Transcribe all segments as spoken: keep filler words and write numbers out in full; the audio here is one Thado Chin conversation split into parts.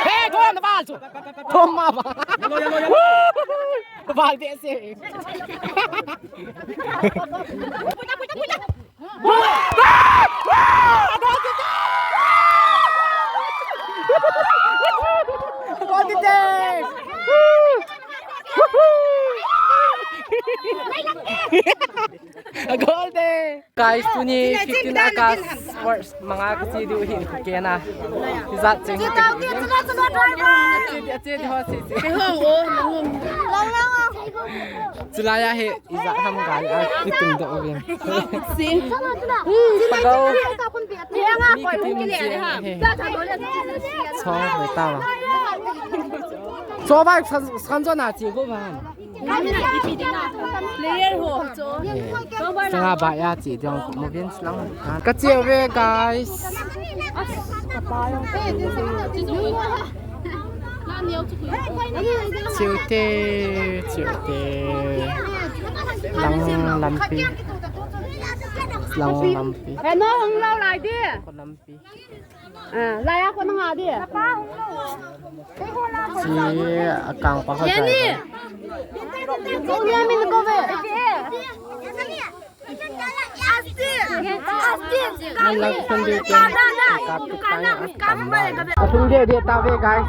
Hey, thom na bal chu. Thom ma ba. Bal be se. Goal de. Guys, tuni fifteen August sports manga kache diu ahin, Khokhen a. Hijat cheng. Che, che, che, ho, che, che. Chulai a hi ijat ham gal a kitung doh uvin. Pagau. Mi kitim che he. Cho, mai ta ma. Cho bai san, san jo na che go ba. Player ho cho. Sanga ba ya che diang ko mo vin slang. Kache uve, guys. Che ute, che ute. Lang lampi. Lang lampi. He no, hung lau lai di. Lampi. Ah, lai a ko na nga di. Chi akang pa ho. Jenny. Ko ya min ko ve. Lang khun di. Ka thung di di ta ve, guys.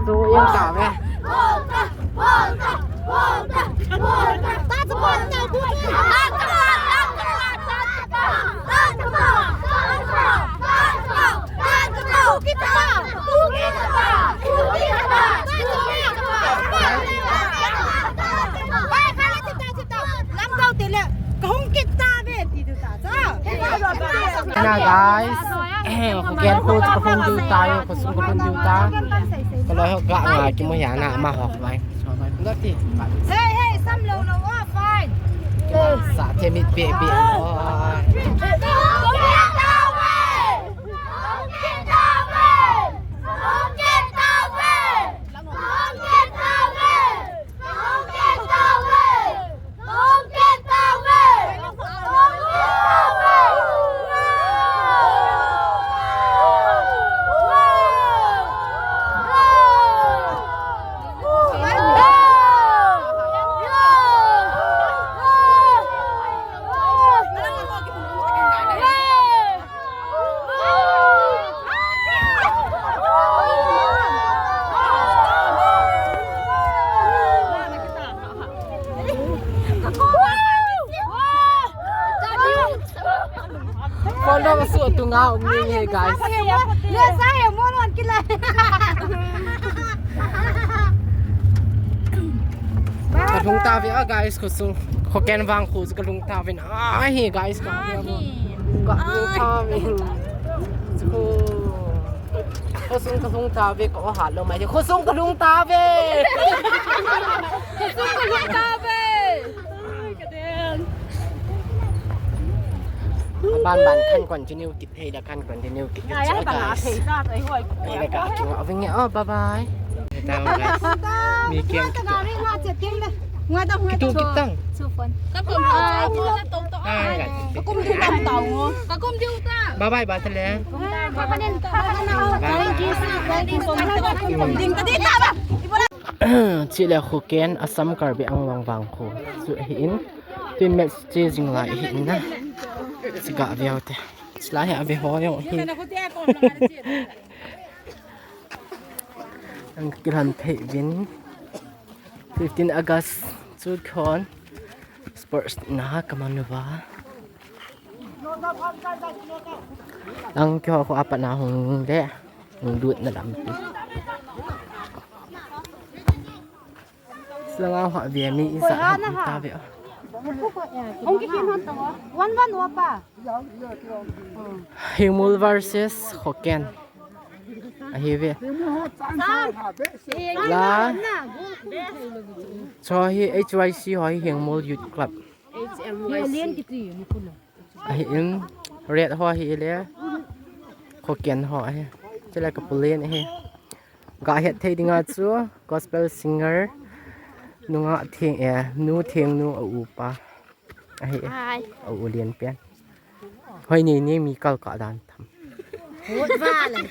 Chu yang ta ve. Na guys, eh, Khokhen khu ka phone diu tai, khosung ka phone diu tai. Ka loi ho ga nga kimu hia na ma ho vai. Hey, hey, sam lo lo, oh, fine. Sa the mit be be. Follow su tunga um ni he, guys. Ka lhung ta ve a, guys, khosung. Khokhen vang khu ka lhung ta ve na. Ai, guys, ka ve. Ka lhung ta ve. Khosung ka lhung ta ve, ka o ha lo mai. Khosung ka lhung ta ve. Khosung ka lhung ta ve. Ban ban kan continue kit, hei da kan continue kit. Ai, ai, ban a thei sa, ai, hoi. Ai, da ka king a ving e, oh, bye bye. Tao, guys. Mi kiang kit. Kitu kit tang. Ka kum, ah, ka kum diu tam tao ngo. Ka kum diu ta. Bye bye, bye, tale. Bye bye. Ding ka di ta ba. Chule Khokhen, Assam Karbi Anglong vang khu. Chu hi in. Tun match che jing lai hi in na. Chi ga ve u te. Chi lai hi a ve ho jong hi. An kilan phei vin. Fifteen August chu khon sports na ka man uva. Ang kyo ko apa na hung le. Hung lut na lampi. Sanga ho ve mi isa ha ta ve. Hung ki kin hon to. One one wa pa. Hengmul versus Khokhen. Ahi ve. La. Cho hi H Y C ho hi Hengmul Youth Club. Hi len ki ti ni kula. Ahi in, red ho ahi le, Khokhen ho ahi. Chule ka pulen ahi. Ga het thei dinga chu, gospel singer, nunga theng, eh, nu theng nu a upa. Ahi, eh, a u lian pen. Hoi ni ni mi kal ka dan tham. Hot va le.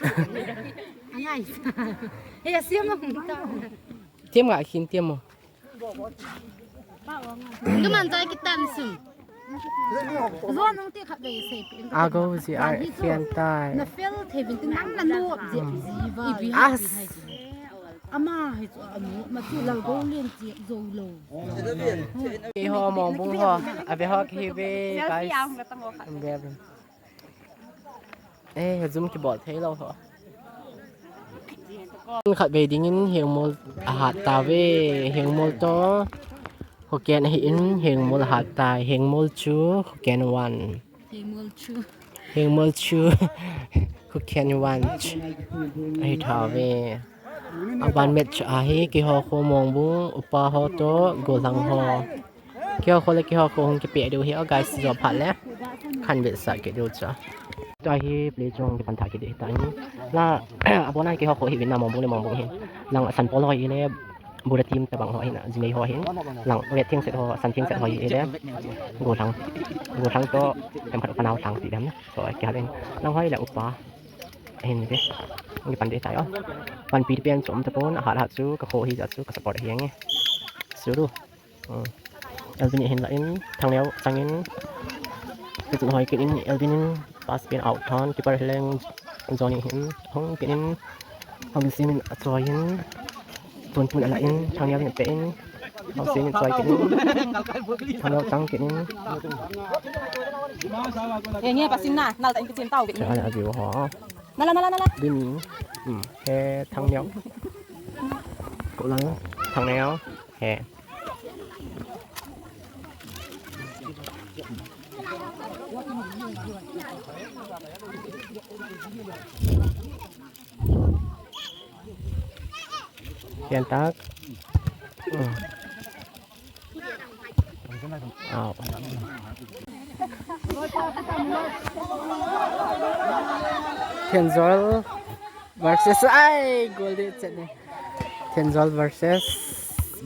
Hei, asia ma hung ta. Tiam nga khin tiam mo. Kaman chai kitan sum. Zon nung ti khat ve sei pi. Ago ji a khian tai. Na fel thei vin tin nang na no je ji va. As. Ama hi chu anu ma chu lal go len chi zo lo. Keiho Mongbung ho, ave ho kihi ve, guys. Be be. Eh, zoom kibol thei lou ho. Khat ve dingin Hengmol ahat tave, Hengmol to. Hoken ahin, Hengmol ahat tai, Hengmol chu Hoken one. Hengmol chu. Hengmol chu Hoken one. Ahi thave. Aban match ahi, keiho kho Mongbung, upa ho to, Gollhang ho. Keiho kho le keiho kho hung kipeh diu hi, o guys, jo phat le. Khan vetsah kit diu cha. Tua hi play chung kipan tha kit ding ta in. La, abona keiho kho hi vin na Mongbung le Mongbung hin. Lang Sanpol ho hi le, Bura team tabang ho hin, Jinei ho hin. Lang Red Thing set ho, San Thing set ho hi le, Gollhang. Gollhang to, tem khat Panau Thang ti dem. So, kihal in. Lang ho hi le upa. Ahin ve. Ngi pan de tai o. Panpi pen chom tapon, ahat hat chu, ka kho hi ja chu, ka support hi nge. Suru. Hmm. Elvin hin la in, Thangneo chang in. Tichun hoi kit in, Elvin in, pass pen out than, keeper hileng, Johnny hin, hung kit in, Hong Sin in, achoi in, Tun Tun ala in, Thangneo in, pe in, Hong Sin in, choi kit in, Thangneo chang kit in. Nge, nge, pasing na, nal ta in kichim tau bit. Chang a view ho. Nala, nala, nala. Din. Hmm. He, Thangneo. Ko lang, Thangneo. He. Yan tak. Hmm. Au. Thenjol versus, ai, goal de chet ne. Thenjol versus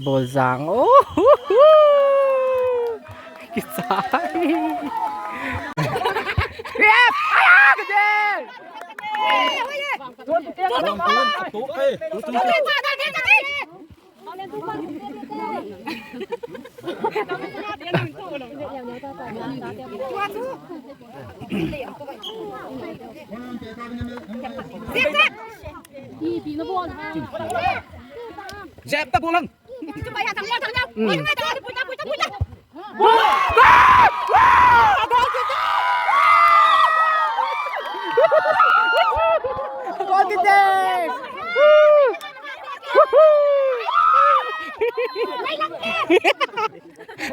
Boljang. Oh, hu, hu. Kichai. Yes! Aya, ka de! Jep ta bolang.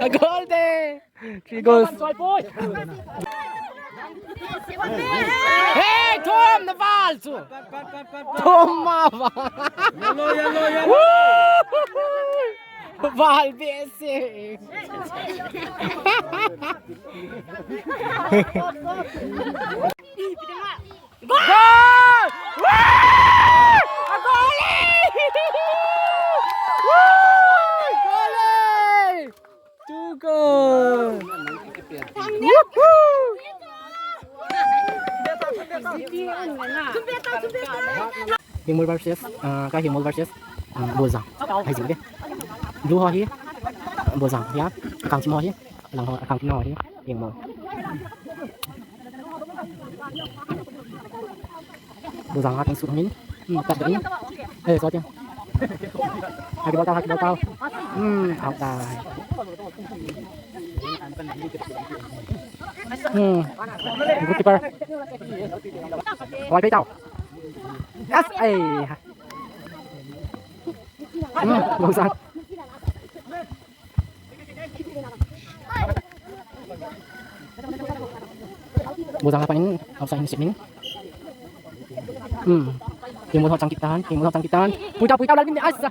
A goal de. Three goals. Hey, thom na val chu. Thom ma val. Yellow, yellow, yellow. Val be se. Goal! Woo! A goal! Woo! Goal! Two goal! Woohoo! Hengmol versus, ah, ka Hengmol versus, ah, Boljang. Hai jing de. Blue ho hi, Boljang, ya. Kangchim ho hi, lang ho, kangchim ho hi, Hengmol. Boljang ha tang su min. Hmm, tat in. Eh, so tiang. Haki bol tau, haki bol tau. Hmm, out tai. Hmm. Goalkeeper. Hoi, pei tau. Yes, ai. Hmm, Boljang. Boljang apa ini? Outside ini sini. Hmm. Hengmol ho chang kit tan, Hengmol ho chang kit tan. Pui tau, pui tau, lal bin asa.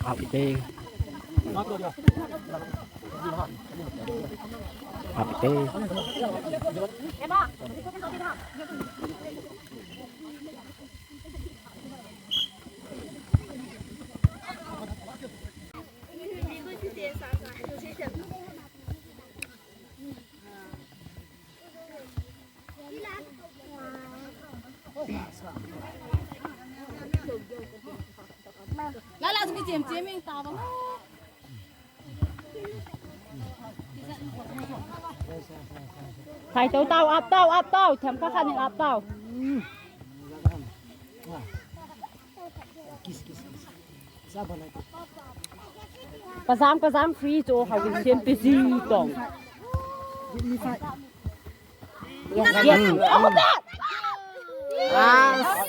Happy day. Happy day. Chem chem ing ta bang. Thai tau tau, ap tau, ap tau, them kha kha ning ap tau. Kiss, kiss, kiss. Sa ba lai. Pajang, pajang, free cho, hao kin siam pi si tong. Give me five. Yes, yes. Oh, that! Ah.